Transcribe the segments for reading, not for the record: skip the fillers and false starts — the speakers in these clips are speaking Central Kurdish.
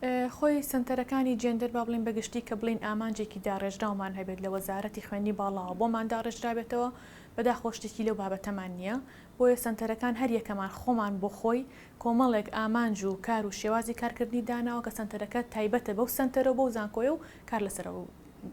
خۆی سەنتەرەکانی جێندەر با بڵێین بە گشتی کە بڵێین ئامانجێکی داڕێژراومان هەبێت لە وەزارەتی خوێندنی باڵاوە بۆمان داڕێژرابێتەوە بەداخەوە شتێکی لەو بابەتەمان نییە بۆیە سەنتەرەکان هەر یەکەمان خۆمان بۆ خۆی کۆمەڵێک ئامانج و کار و شێوازی کارکردنی داناوە کە سەنتەرەکە تایبەتە بەو سەنتەرە و بەو زانکۆیە و کار لەسەر ئەو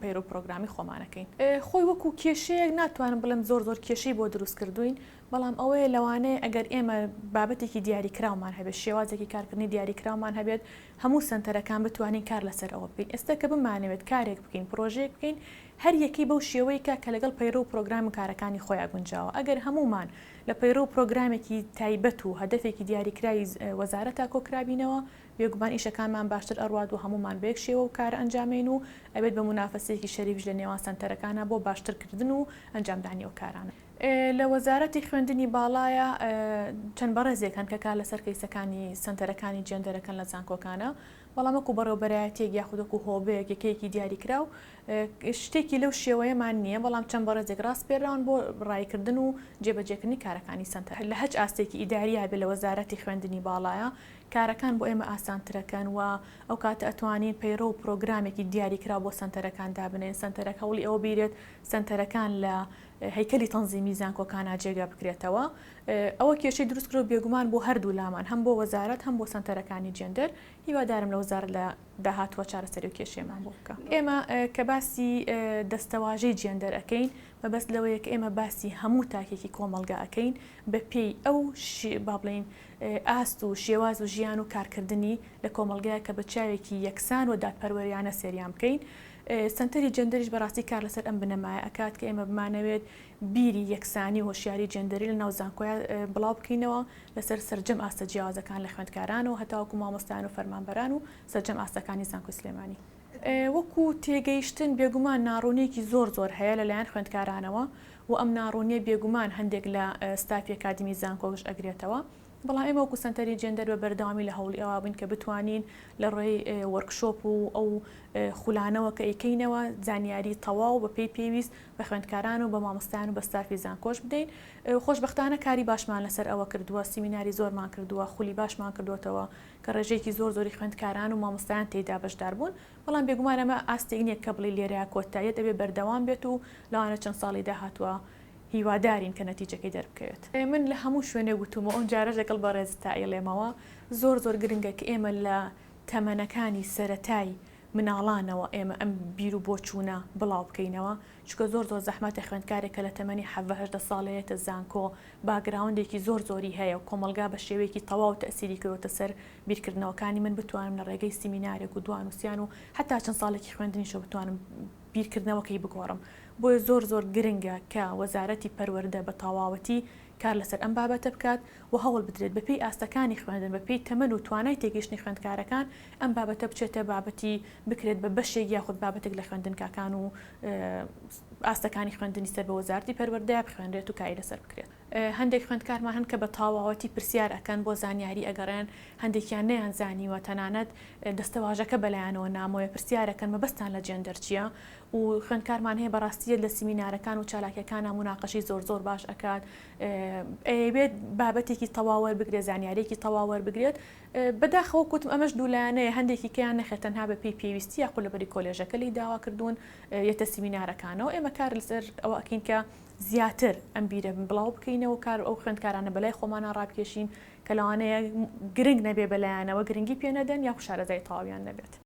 پەیرەو پرۆگرامی خۆمان ئەکەین. خۆی وەکو کێشەیەک ناتوانم بڵێم زۆر زۆر کێشەی بۆ دروست کردووین، بەڵام ئەوەیە لەوانەیە ئەگەر ئێمە بابەتێکی دیاریکراومان هەبێت، شێوازێکی کارکردنی دیاریکراومان هەبێت، هەموو سەنتەرەکان بتوانین کار لەسەر ئەوە بکەین. ئێستا کە بمانەوێت کارێک بکەین، پرۆژەیەک بکەین، هەر یەکەی بەو شێوەی کا کە لەگەڵ پەیڕەو و پرۆگرام و کارەکانی خۆیا گونجاوە. ئەگەر هەموومان لە پەیڕەو و پرۆگرامێکی تایبەت و هەدەفێکی دیاریکراوی وەزارەتا کۆکرابینەوە، بێگومان ئیشەکانمان باشتر ئەڕوات و هەموومان بەیەک شێوە و کارە ئەنجامەین و ئەبێت بە مونافەسەیەکی شەریفیش لە نێوان سەنتەرەکانا بۆ باشتر کردن و ئەنجامدانی ئەو کارانە. لە وەزارەتی خوێندنی باڵایا چەند بەڕێزێک هەن کە کار لەسەر کەیسەکانی سەنتەرەکانی جێندەرەکەن لە زانکۆکانا، بەڵام وەکو بەڕێوەبەرایەتیەک یاخود وەکو هۆبەیەک یەکەیەکی دیاریکراو شتێکی لەو شێوەیەمان نییە، بەڵام چەند بەڕێزێک ڕاسپێراون بۆ ڕاییکردن و جێبەجێکردنی کارەکانی سەنتەر لە هەچ ئاستێکی ئیداریا بێت لە وەزارەتی خوێندنی باڵایا کارەکان بۆ ئێمە ئاسانترەکەن و ئەو کاتە ئەتوانین پەیڕەو و پرۆگرامێکی دیاریکراو بۆ سەنتەرەکان دابنێین، سەنتەرەک هەوڵی ئەوە بیرێت سەنتەرەکان لە هەیکەلی تەنزیمی زانکۆکانا جێگا بکرێتەوە. ئەوە کێشەی دروست کردوە بێگومان بۆ هەردوو لامان هەم بۆ وەزارەت هەم بۆ سەنتەرەکانی جێندەر، هیوادارم لە وەزارەت لە داهاتووە چارەسەری ئەو کێشەیەمان بۆ بکا. ئێمە کە باسی دەستەواژەی جێندەر ئەکەین مەبەست لەوەیە کە ئێمە باسی هەموو تاکێکی کۆمەڵگا ئەکەین بە پێی ئەو با بڵێین ئاست و شێواز و ژیان و کارکردنی لە کۆمەڵگایە کە بە چاوێکی یەکسان و دادپەروەریانە سەیریان بکەین. سەنتەری جێندەریش بەڕاستی کار لەسەر ئەم بنەمایە ئەکات کە ئێمە بمانەوێت بیری یەکسانی و هۆشیاری جێندەری لە ناو زانکۆیا بڵاو بکەینەوە لەسەر سەرجەم ئاستە جیاوازەکان لە خوێندکارانەوە هەتاوەکو مامۆستایان و فەرمانبەران و سەرجەم ئاستەکانی زانکۆی سلێمانی. وەکو تێگەیشتن بێگومان ناڕوونیەکی زۆر زۆر هەیە لەلایەن خوێندکارانەوە و ئەم ناڕوونیە بێگومان هەندێک لە ستافی ئەکادیمی زانکۆش ئەگرێتەوە بەڵام ئێمە وەکو سەنتەری جێندەر بە بەردەوامی لە هەوڵی ئەوە بووین کە بتوانین لە ڕێی وۆرکشۆپ و ئەو خولانەوە کە ئەیکەینەوە زانیاری تەواو بە پێی پێویست بە خوێندکاران و بە مامۆستایان و بە ستافی زانکۆش بدەین. خۆشبەختانە کاری باشمان لەسەر ئەوە کردووە، سیمیناری زۆرمان کردووە، خولی باشمان کردووەتەوە کە ڕێژەیەکی زۆر زۆری خوێندکاران و مامۆستایان تێیدا بەشدار بوون، بەڵام بێگومان ئەمە ئاستێک نییە کە بڵێی لێرەیا کۆتاییە، دەبێ بەردەوام بێت و لەوانە چەند ساڵی داهاتووە هیوادارین کە نەتیجەکەی دەربکەوێت. من لە هەموو شوێنێک وتوومە و ئەمجارەش لەگەڵ بەڕێزتا ئەیڵێمەوە، زۆر زۆر گرنگە کە ئێمە لە تەمەنەکانی سەرەتای مناڵانەوە ئێمە ئەم بیر و بۆچوونە بڵاو بکەینەوە، چونکە زۆر زۆر زەحمەتە خوێندکارێک کە لە تەمەنی حەڤە هەژدە ساڵە یەتە زانکۆ باکگراوندێکی زۆر زۆری هەیە و کۆمەڵگا بە شێوەیەکی تەواو تەئسیری کردۆتە سەر بیرکردنەوەکانی من بتوانم لە ڕێگەی سیمینارێک و دوان و سیان و حەتا چەند ساڵێکی خوێندنیشەوە بتوانم بیرکردنەوەکەی بگۆڕم بۆیە زۆر زۆر گرنگە کە وەزارەتی پەروەردە بە تەواوەتی کار لەسەر ئەم بابەتە بکات و هەوڵ بدرێت بەپێی ئاستەکانی خوێندن بەپێی تەمەن و توانای تێگەیشتنی خوێندکارەکان ئەم بابەتە بچێتە بابەتی بکرێت بە بەشێک یاخود بابەتێک لە خوێندنگاکان و ئاستەکانی خوێندنی سەر بە وەزارەتی پەروەردەیا بخوێنرێت و کاری لەسەر بکرێت. هەندێک خوێندکارمان هەن کە بە تاواوەتی پرسیار ئەکەن بۆ زانیاری ئەگەڕێن، هەندێکیان نەیانزانیوە تەنانەت دەستەواژەکە بەلایانەوە نامۆیە پرسیار ئەکەن مەبەستتان لە جێندەر چییە؟ و خوێندکارمان هەیە بەڕاستی یەت لە سیمینارەکان و چالاکیەکانا موناقەشەی زۆر زۆر باش ئەکات ئەیەوێت بابەتێکی تەواو وەربگرێت زانیاریەکی تەواو وەربگرێت بەداخەوە کوتم ئەمەش دوولایەنەیە هەندێکی کەیان نەخێر تەنها بە پێی پێویستی یاخود لەبەری کۆلێژەکە لێی داوا کردوون یەتە سیمینارەکانەوە ئێمە کار لەسەر ئەوە ئەکەین کە زیاتر ئەم بیرە بڵاو بکەینەوە کار ئەو خوێندکارانە بەلای خۆمانە ڕابکێشین کە لەوانەیە گرنگ نەبێ بەلایانەوە گرنگی پێ نەدەن یاخود شارەزای تەواویان نەبێت.